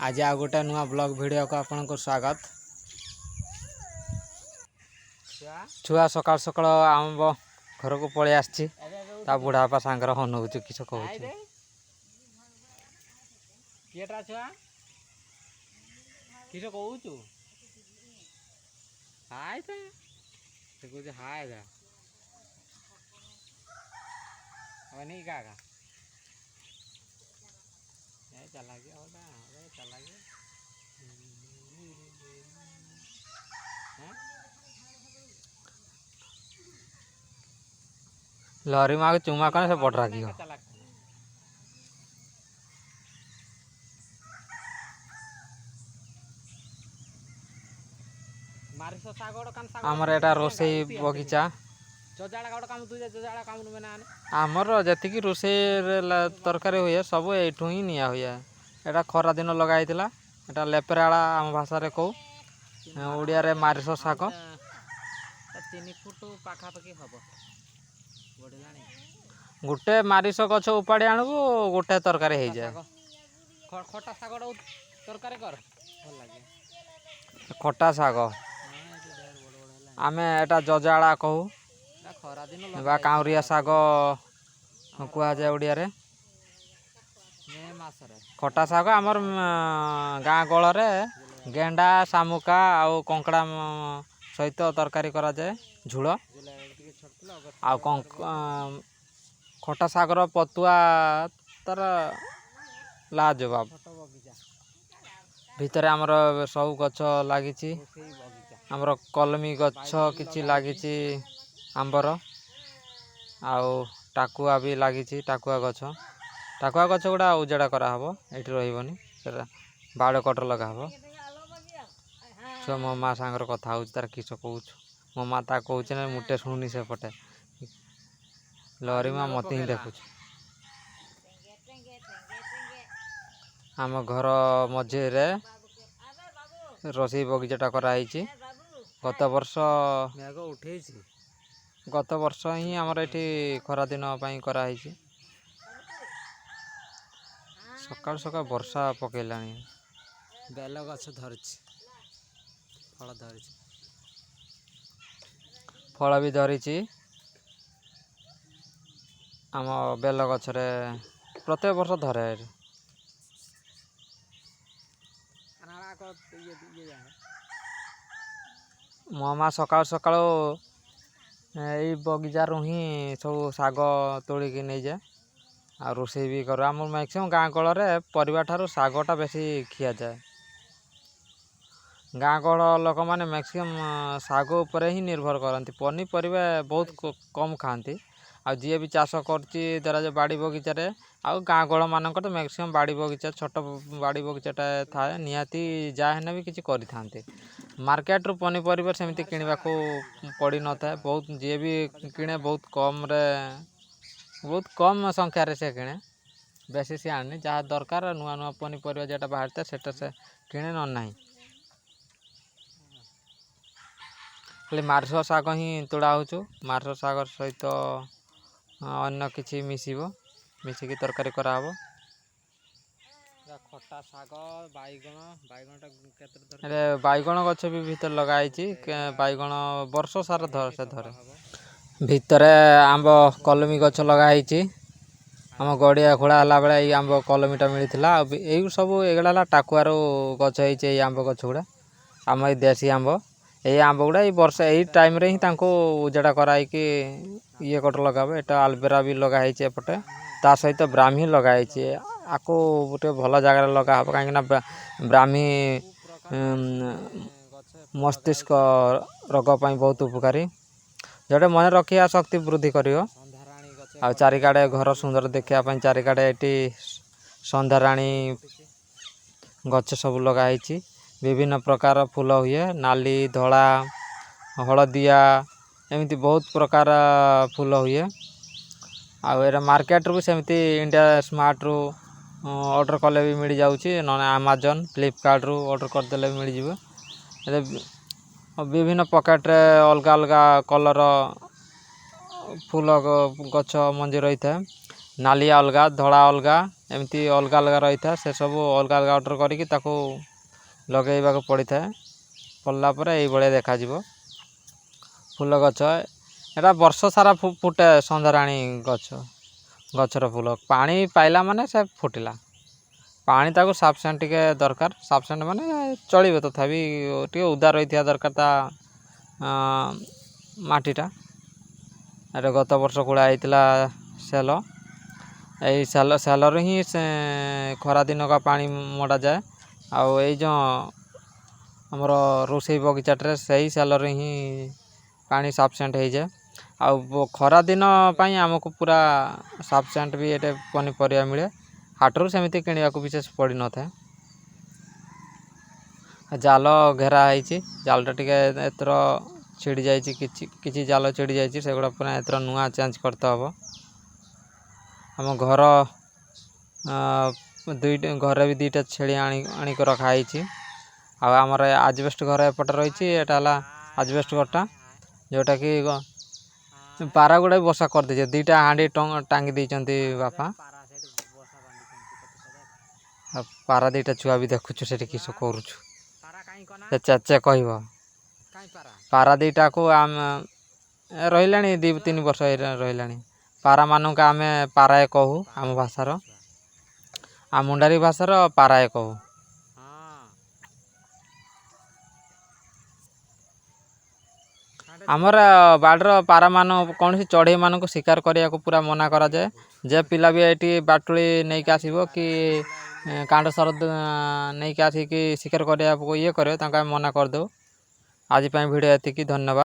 ଆଜି ଆଉ ଗୋଟେ ନୂଆ ବ୍ଲଗ୍ ଭିଡ଼ିଓକୁ ଆପଣଙ୍କୁ ସ୍ୱାଗତ। ଛୁଆ ସକାଳୁ ସକାଳୁ ଆମ ଘରକୁ ପଳେଇ ଆସିଛି। ତା ବୁଢ଼ା ବାପା ସାଙ୍ଗରେ ହନଉଛି, କିସ କହୁଛି। କିଏଟା ଛୁଆ, କିସ କହୁଛୁ? ହାଇ ତା, ସେ କହୁଛି ହାଇ ଦା ଅନି କାକା। ଏ ଚାଲାକି ହଉଟା, ଏ ଚାଲାକି। ଲରି ମାକୁ ଚୁମା କଲେ ସେ ବଡ଼ ରାଗିବ। ଆମର ଏଇଟା ରୋଷେଇ ବଗିଚା। ଆମର ଯେତିକି ରୋଷେଇରେ ତରକାରୀ ହୁଏ, ସବୁ ଏଇଠୁ ହିଁ ନିଆ ହୁଏ। ଏଇଟା ଖରା ଦିନ ଲଗା ହେଇଥିଲା। ଏଇଟା ଲେପେରାଳା ଆମ ଭାଷାରେ କହୁ, ଓଡ଼ିଆରେ ମାରିଷ ଶାଗ। 3 ଫୁଟ ପାଖାପାଖି ହବ, ବଢ଼ିଲାଣି। ଗୋଟେ ମାରିଷ ଗଛ ଉପାଡ଼ି ଆଣିବୁ, ଗୋଟେ ତରକାରୀ ହେଇଯାଏ। ଖଟା ଶାଗଟା ତରକାରୀ କର, ଭଲ ଲାଗେ। ଖଟା ଶାଗ ଆମେ ଏଟା ଜଜାଳା କହୁ ବା କାଉଁରିଆ ଶାଗ କୁହାଯାଏ ଓଡ଼ିଆରେ। ଖଟା ଶାଗ ଆମର ଗାଁ ଗହଳରେ ଗେଣ୍ଡା, ଶାମୁକା ଆଉ କଙ୍କଡ଼ା ସହିତ ତରକାରୀ କରାଯାଏ ଝୋଳ। ଆଉ ଖଟା ଶାଗର ପତୁଆ ତାର ଲାଜବାବ। ଭିତରେ ଆମର ସବୁ ଗଛ ଲାଗିଛି। ଆମର କଲମୀ ଗଛ କିଛି ଲାଗିଛି ଆମ୍ବର, ଆଉ ଟାକୁଆ ବି ଲାଗିଛି, ଟାକୁଆ ଗଛ। ଟାକୁଆ ଗଛ ଗୁଡ଼ା ଉଜଡ଼ା କରାହେବ, ଏଇଠି ରହିବନି, ସେଟା ବାଡ଼ କଟର ଲଗାହବ। ଛୁଆ ମୋ ମା ସାଙ୍ଗରେ କଥା ହେଉଛି ତାର, କିସ କହୁଛୁ ମୋ ମା ତା କହୁଛି ନା ମୁଟେ ଶୁଣୁନି। ସେପଟେ ଲରି ମା ମୋତେ ହିଁ ଦେଖୁଛୁ। ଆମ ଘର ମଝିରେ ରୋଷେଇ ବଗିଚାଟା କରାହେଇଛି। ଗତ ବର୍ଷ ଉଠେଇଛି। ଗତ ବର୍ଷ ହିଁ ଆମର ଏଠି ଖରାଦିନ ପାଇଁ କରାହେଇଛି। ସକାଳୁ ସକାଳୁ ବର୍ଷା ପକେଇଲାଣି। ବେଲ ଗଛ ଧରିଛି, ଫଳ ଧରିଛି। ଫଳ ବି ଧରିଛି ଆମ ବେଲ ଗଛରେ, ପ୍ରତ୍ୟେକ ବର୍ଷ ଧରେ। ମୋ ମା ସକାଳୁ ସକାଳୁ ଏଇ ବଗିଚାରୁ ହିଁ ସବୁ ଶାଗ ତୋଳିକି ନେଇଯାଏ ଆଉ ରୋଷେଇ ବି କରୁ। ଆମର ମ୍ୟାକ୍ସିମମ୍ ଗାଁ ଗହଳରେ ପରିବା ଠାରୁ ଶାଗଟା ବେଶୀ ଖିଆଯାଏ। ଗାଁ ଗହଳ ଲୋକମାନେ ମ୍ୟାକ୍ସିମମ୍ ଶାଗ ଉପରେ ହିଁ ନିର୍ଭର କରନ୍ତି, ପନିପରିବା ବହୁତ କମ୍ ଖାଆନ୍ତି। ଆଉ ଯିଏ ବି ଚାଷ କରୁଛି ଧରାଯାଉ ବାଡ଼ି ବଗିଚାରେ, ଆଉ ଗାଁ ଗହଳମାନଙ୍କର ତ ମ୍ୟାକ୍ସିମମ୍ ବାଡ଼ି ବଗିଚା, ଛୋଟ ବାଡ଼ି ବଗିଚାଟା ଥାଏ ନିହାତି, ଯାହା ହେଲେ ବି କିଛି କରିଥାନ୍ତି। ମାର୍କେଟରୁ ପନିପରିବା ସେମିତି କିଣିବାକୁ ପଡ଼ିନଥାଏ। ବହୁତ ଯିଏ ବି କିଣେ, ବହୁତ କମ୍ରେ, ବହୁତ କମ୍ ସଂଖ୍ୟାରେ ସେ କିଣେ, ବେଶୀ ସେ ଆଣେନି। ଯାହା ଦରକାର, ନୂଆ ନୂଆ ପନିପରିବା ଯେଉଁଟା ବାହାରିଥାଏ, ସେଟା ସେ କିଣେ, ନହେଲେ ନାହିଁ। ଖାଲି ମାର୍ସ ଶାଗ ହିଁ ତୋଳା ହେଉଛୁ। ମାର୍ସ ଶାଗ ସହିତ ଅନ୍ୟ କିଛି ମିଶିବ, ମିଶିକି ତରକାରୀ କରାହେବ। ଖଟା ଶାଗ, ବାଇଗଣ। ବାଇଗଣଟା କେତେ? ଏରେ ବାଇଗଣ ଗଛ ବି ଭିତରେ ଲଗା ହେଇଛି। ବାଇଗଣ ବର୍ଷ ସାରା ସେ ଧରେ। ଭିତରେ ଆମ୍ବ କଲମୀ ଗଛ ଲଗା ହେଇଛି। ଆମ ଗଡ଼ିଆ ଖୋଳା ହେଲା ବେଳେ ଏଇ ଆମ୍ବ କଲମୀଟା ମିଳିଥିଲା। ଆଉ ଏଇ ସବୁ ଏଗୁଡ଼ା ହେଲା ଟାକୁଆରୁ ଗଛ ହେଇଛି। ଏଇ ଆମ୍ବ ଗଛ ଗୁଡ଼ା ଆମ ଏଇ ଦେଶୀ ଆମ୍ବ। ଏଇ ଆମ୍ବ ଗୁଡ଼ା ଏଇ ବର୍ଷ ଏଇ ଟାଇମ୍ରେ ହିଁ ତାଙ୍କୁ ଉଜଡ଼ା କରାହେଇକି ଇଏ କଟ ଲଗାହବ। ଏଟା ଆଲବେରା ବି ଲଗା ହେଇଛି ଏପଟେ, ତା ସହିତ ବ୍ରାହ୍ମୀ ଲଗା ହେଇଛି। ଆକୁ ଗୋଟେ ଭଲ ଜାଗାରେ ଲଗା ହବ, କାହିଁକିନା ବ୍ରାହ୍ମୀ ମସ୍ତିଷ୍କ ରୋଗ ପାଇଁ ବହୁତ ଉପକାରୀ, ଯେଉଁଟା ମନେ ରଖିବା ଶକ୍ତି ବୃଦ୍ଧି କରିବ। ଆଉ ଚାରିଆଡ଼େ ଘର ସୁନ୍ଦର ଦେଖିବା ପାଇଁ ଚାରିଆଡ଼େ ଏଠି ସନ୍ଧ୍ୟାରାଣୀ ଗଛ ସବୁ ଲଗା ହେଇଛି। ବିଭିନ୍ନ ପ୍ରକାର ଫୁଲ ହୁଏ, ନାଲି, ଧଳା, ହଳଦିଆ, ଏମିତି ବହୁତ ପ୍ରକାର ଫୁଲ ହୁଏ। ଆଉ ଏଇଟା ମାର୍କେଟରୁ ବି ସେମିତି ଇଣ୍ଡିଆ ସ୍ମାର୍ଟରୁ ଅର୍ଡ଼ର କଲେ ବି ମିଳିଯାଉଛି, ନହେଲେ ଆମାଜନ୍, ଫ୍ଲିପକାର୍ଟରୁ ଅର୍ଡ଼ର କରିଦେଲେ ବି ମିଳିଯିବ। ବିଭିନ୍ନ ପକେଟରେ ଅଲଗା ଅଲଗା କଲର୍ ଫୁଲ ଗଛ ମଞ୍ଜି ରହିଥାଏ, ନାଲିଆ ଅଲଗା, ଧଳା ଅଲଗା, ଏମିତି ଅଲଗା ଅଲଗା ରହିଥାଏ। ସେସବୁ ଅଲଗା ଅଲଗା ଅର୍ଡ଼ର କରିକି ତାକୁ ଲଗାଇବାକୁ ପଡ଼ିଥାଏ। ପଡ଼ିଲା ପରେ ଏଇଭଳିଆ ଦେଖାଯିବ ଫୁଲ ଗଛ। ଏଇଟା ବର୍ଷ ସାରା ଫୁଟେ ସନ୍ଧ୍ୟାରାଣୀ ଗଛ। ଗଛର ଫୁଲ ପାଣି ପାଇଲା ମାନେ ସେ ଫୁଟିଲା। ପାଣି ତାକୁ ସଫିସିଏଣ୍ଟ ଟିକେ ଦରକାର। ସଫିସିଏଣ୍ଟ ମାନେ ଚଳିବ, ତଥାପି ଟିକେ ଓଦା ରହିଥିବା ଦରକାର ତା ମାଟିଟା। ଏଟା ଗତ ବର୍ଷ ଖୋଳା ହେଇଥିଲା ସେଲ। ଏଇ ସେଲରୁ ହିଁ ସେ ଖରା ଦିନକା ପାଣି ମଡ଼ାଯାଏ। ଆଉ ଏଇ ଯେଉଁ ଆମର ରୋଷେଇ ବଗିଚାଟାରେ ସେଇ ସେଲରେ ହିଁ ପାଣି ସଫିସିଏଣ୍ଟ ହେଇଯାଏ। ଆଉ ଖରା ଦିନ ପାଇଁ ଆମକୁ ପୁରା ସଫିସିଏଣ୍ଟ ବି ଏଠି ପନିପରିବା ମିଳେ। ହାଟରୁ ସେମିତି କିଣିବାକୁ ବିଶେଷ ପଡ଼ିନଥାଏ। ଜାଲ ଘେରା ହେଇଛି। ଜାଲଟା ଟିକେ ଏଥର ଛିଡ଼ି ଯାଇଛି, କିଛି କିଛି ଜାଲ ଛିଡ଼ି ଯାଇଛି। ସେଗୁଡ଼ା ପୁରା ଏଥର ନୂଆ ଚେଞ୍ଜ କରିତେ ହେବ। ଆମ ଘର ଦୁଇଟା ଘରେ ବି ଦୁଇଟା ଛେଳି ଆଣିକି ରଖା ହେଇଛି। ଆଉ ଆମର ଆଜବେଷ୍ଟ ଘର ଏପଟେ ରହିଛି। ଏଇଟା ହେଲା ଆଜବେଷ୍ଟ ଘରଟା, ଯେଉଁଟାକି ପାରାଗୁଡ଼ା ବି ବସା କରିଦେଇছে। ଦୁଇଟା ହାଣ୍ଡି ଟାଙ୍ଗି ଦେଇଛନ୍ତି ବାପା। ଆଉ ପାରା ଦୁଇଟା ଛୁଆ ବି ଦେଖୁଛୁ ସେଠି କିସ କରୁଛୁ। ସେ ଚେଚେ କହିବ। ପାରା ଦୁଇଟାକୁ ଆମେ ରହିଲାଣି 2-3 ବର୍ଷ ରହିଲାଣି। ପାରାମାନଙ୍କୁ ଆମେ ପାରାଏ କହୁ ଆମ ଭାଷାର, ଆଉ ମୁଣ୍ଡାରୀ ଭାଷାର ପାରାଏ କହୁ। ଆମର ବାଡ଼ିର ପାରାମାନ କୌଣସି ଚଢ଼େଇମାନଙ୍କୁ ଶିକାର କରିବାକୁ ପୁରା ମନା କରାଯାଏ। ଯେ ପିଲା ବି ଏଠି ବାଟୁଳି ନେଇକି ଆସିବ କି କାଣ୍ଡ ସରଦ ନେଇକି ଆସିକି ଶିକାର କରିବାକୁ ଇଏ କରିବ, ତାଙ୍କୁ ଆମେ ମନା କରିଦେଉ। ଆଜି ପାଇଁ ଭିଡ଼ିଓ ଏତିକି, ଧନ୍ୟବାଦ।